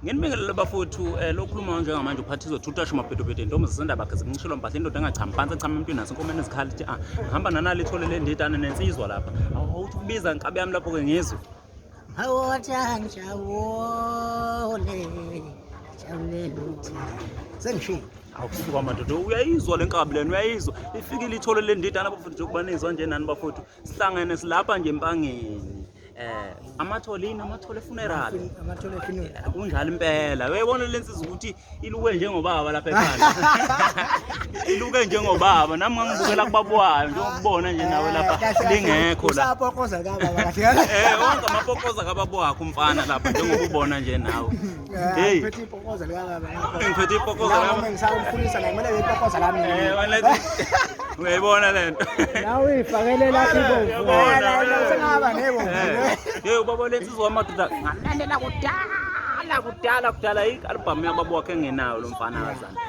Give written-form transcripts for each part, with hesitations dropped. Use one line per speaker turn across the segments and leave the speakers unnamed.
Nginibingelele bafowethu lokhuluma njengamanje uphathizwe Thutashu Mabhedobhede intombi zisendaba khe zincishelwa mpahla indoda engachami phansi echama emntwini nasenkomeni ezikhala ithi ah ngihamba nanali ithole le ndidane nensizwa lapha awuthi ukubiza nkabi yami lapho ke ngizwe.
Mawotha ngijabule, jabulele ukuthi sengishilo.
Awusuka madoda uyayizwa le nkabi lena uyayizwa ifikile ithole le ndidane bafowethu njengoba nizwa nje nani bafowethu sihlangene silapha nje empangeni. Amathole yini amathole funeral.
Amathole funeral.
Kunjalo impela. Uyayibona le nsizwa ukuthi iluke njengobaba lapha ekhanda. Iluke njengobaba nami ngangibukela kubaba wayo njengokubona nje nawe lapha lingekho la.
Usapokoza kababa kahle.
Wonke amapokoza kababa wakho umfana lapha njengoba ubona nje nawe. Hey.
Ngiphethe ipokoza likababa ngapha.
Ngiphethe ipokoza
La
lami.
noma ngisakumkhulisa la kumele ipokoza lami.
Wena uyayibona lento.
Nawe uyifakele lapho ibomvu.
Uyabona.
Sengaba nebomvu.
Hey ubaba lensizwa wamadoda ngalandela kudala kudala kudala i-album yababa wakhe engenayo lo mfana kazana.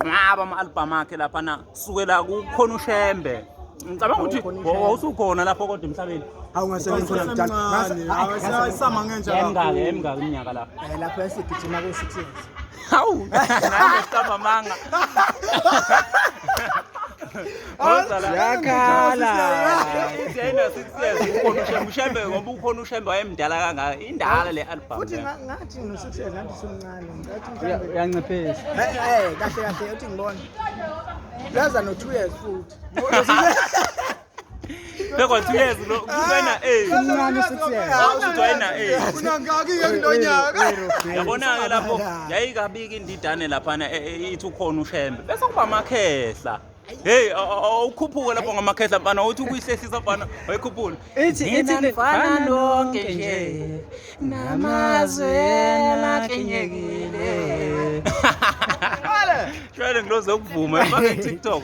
Nqaba ama-album akhe lapha na sukela kukhona uShembe. Ngicabanga ukuthi wawusukhona lapho kodwa emhlabeni.
Hawu ngasebenza kudala.
Isama ngenja
Yayimngaki yayimngaki iminyaka lapho.
Lapho esigijima ku 6 years.
Hawu, nami siqamba amanga.
Yakhala.
Ithi yayina 6 years ukhona uShembe uShembe ngoba ukhona uShembe wayemdala kangaka. Indala le album.
Futhi
le.
ngathi no 6 years ngathi usumncane. Ngathi mhlawumbe
Uyanciphisa.
Kahle kahle uthi ngibona. Laza no 2 years futhi.
Bekwa 2 years lo kuwena 8.
Umncane 6 years.
Uthi wayena 8.
Unangaki ke kulonyaka?
Yabona ke lapho yayikabika indidane laphana ithi ukhona uShembe. Bese kuba amakhehla. Hey awukhuphuke lapho ngamakhehla mfana uthi ukuyihlehlisa mfana wayikhuphula.
Ithi ithi
Nina nifana nonke nje namazwe lakenyekile. Shwele ngiloze ukuvuma efake TikTok.